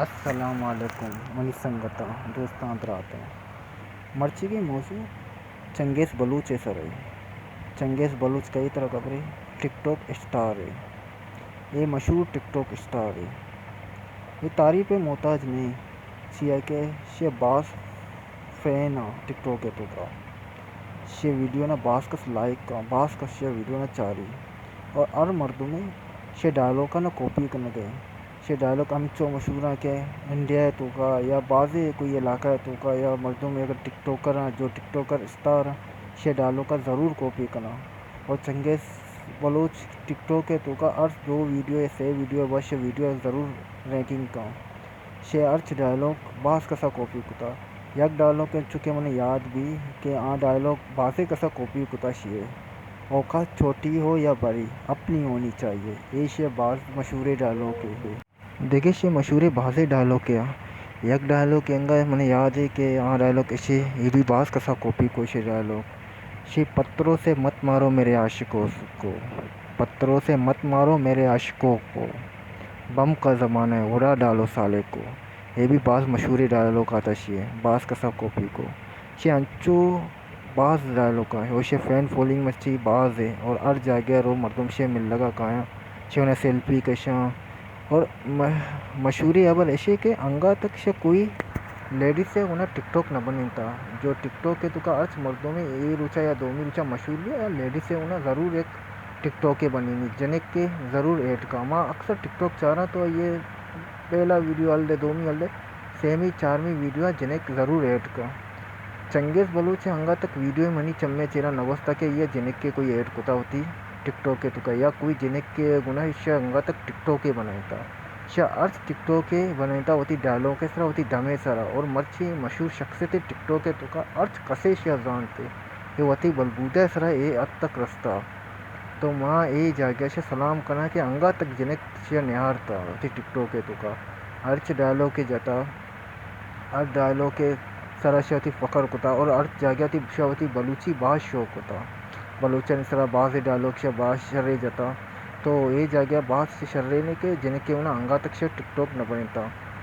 السلام علیکم منی سنگتاں، دوستاں، براتاں۔ مرچیگیں موضوع چنگیز بلوچ ءِ سر ءَ۔ چنگیز بلوچ کئے ترا خبرے؟ ٹک ٹاک اسٹار ءِ۔ اے مشہور ٹک ٹاک اسٹار ءِ۔ اے تعریف ءِ محتاج نہ ایں، چیا کہ شے باز فین آں ٹک ٹاک ءِ توکا۔ شے ویڈیو نا باز کس لائک کاں، باز کس شے ویڈیو نا چاری۔ اور ہر مردمے شے ڈائلاگ نا کاپی کنگ ءَ۔ شے ڈائلاگ ہمچو مشہور آں کہ انڈیا ءِ توکا یا بازیں کوئی علاقہ ءِ توکا یا مردم اگر ٹک ٹاکر آں، جو ٹک ٹاکر اسٹار آں، شے ڈائلاگ ءَ ضرور کاپی کناں۔ اور چنگیز بلوچ ٹک ٹاک ءِ توکا ہر دو ویڈیو یا سے ویڈیو ءَ بعد شے ویڈیو ضرور رینکنگ کاں۔ شے ہرچ ڈائلاگ باز کسا کاپی کتا۔ یک ڈائلاگ انچو کہ من یاد بی کہ آ ڈائلاگ بازیں کسا کاپی کتا شے، اوقات چھوٹی ہو یا بڑی، اپنی ہونی چاہیے۔ اے شے باز مشہوریں ڈائلاگ ءِ۔ دگہ شے مشہوریں بازیں ڈائلاگ ءِ۔ یک ڈائلاگ انگا من یاد ہے کہ آ ڈائلاگ اشے، اے بھی باز کسا کاپی کو شے ڈائلاگ۔ شے پتھروں سے مت مارو میرے عاشقوں کو، پتھروں سے مت مارو میرے عاشقوں کو، بم کا زمانہ ہے اڑا ڈالو سالے کو۔ اے بھی باز مشہوریں ڈائلاگ آتا شے، باز کسا کاپی کو۔ شے انچو باز ڈائلاگ آں، او شے فین فالوئنگ مرچی باز ہے اور ہر جاگہ رو مردم شے ملگا کایاں، شے اونا سیلفی کشاں۔ اور م-، مشہوری ہبر اشے کہ انگا تک شے کوئی لیڈیز ءِ گونا ٹک ٹاک نہ بنینتا۔ جو ٹک ٹاک ءِ توکا ہرچ مردمے اے روچا یا دومی روچا مشہور بی، آ لیڈیز ءِ گونا ضرور یک ٹک ٹاک ءِ بنینی، جنک ءِ ضرور ایڈ کا۔ ما اکثر ٹک ٹاک چاراں تو آئی ءِ پہلا ویڈیو ہل دے، دومی ہل دے، سیمی، چارمی ویڈیو ءَ جنک ضرور ایڈ کا۔ چنگیز بلوچ ءِ انگا تک ویڈیو منی چمے چیرا نہ گوستا کہ یہ جنک ءِ کوئی ایڈ کتا ہوتی ٹک ٹاک ءِ توکا یا کوئی جنک ءِ گناہ شے انگا تک ٹک ٹاک ءِ بنائیتا۔ شے ہرچ ٹک ٹاک ءِ بنائیتا ہوتی ڈائلاگ ءِ سرا، ہوتی دم ءِ سرا اور مرچی مشہور شخصیت ٹک ٹاک ءِ توکا ہرچ کسے شے زانتے کہ ہوتی بلبوتے سرا اے حد تک رستا۔ تو ما اے جاگہ شے سلام کناں کہ انگا تک جنک شے نیارتا وتی ٹک ٹاک ءِ توکا۔ ہرچ ڈائلاگ ءِ جتا، ہر ڈائلاگ ءِ سرا شے وتی فخر کتا اور ہرچ جاگہ وتی شے وتی بلوچی باز شو کتا۔ بلوچانی سرا باز ڈائلاگ شے باز شرے جتا۔ تو اے جاگہ باز شے شرے نے کہ جنک ءِ اونا انگا تک شے ٹک ٹاک نہ بنتا۔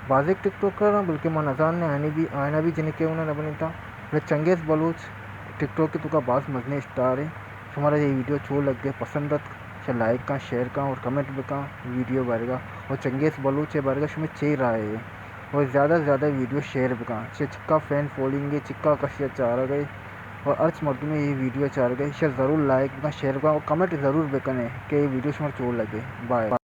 بازیں ٹک ٹاکر آں، بلکہ ما نزان نے آنے بھی، آنا بھی جنک ءِ اونا نہ بنتا۔ بلے چنگیز بلوچ ٹک ٹاک ءِ توکا باز مزنیں اسٹار ہے۔ شمارا اے ویڈیو چو لگے، پسند ات، شے لائک کاں، شیئر کاں اور کمنٹ بکاں ویڈیو بارگا۔ اور چنگیز بلوچ ءِ بارگا شمے چے رائے ہے؟ اور زیادہ زیادہ ویڈیو شیئر بکاں۔ شے چکا فین فالوئنگ ہے، چکا کشیا چارگ ہے۔ اور ہرچ مردمے اے ویڈیو چارگ ہے، شے ضرور لائک بکاں، شیئر بکاں اور کمنٹ ضرور بکنے کہ اے ویڈیو شمارا چو لگے۔ بائے۔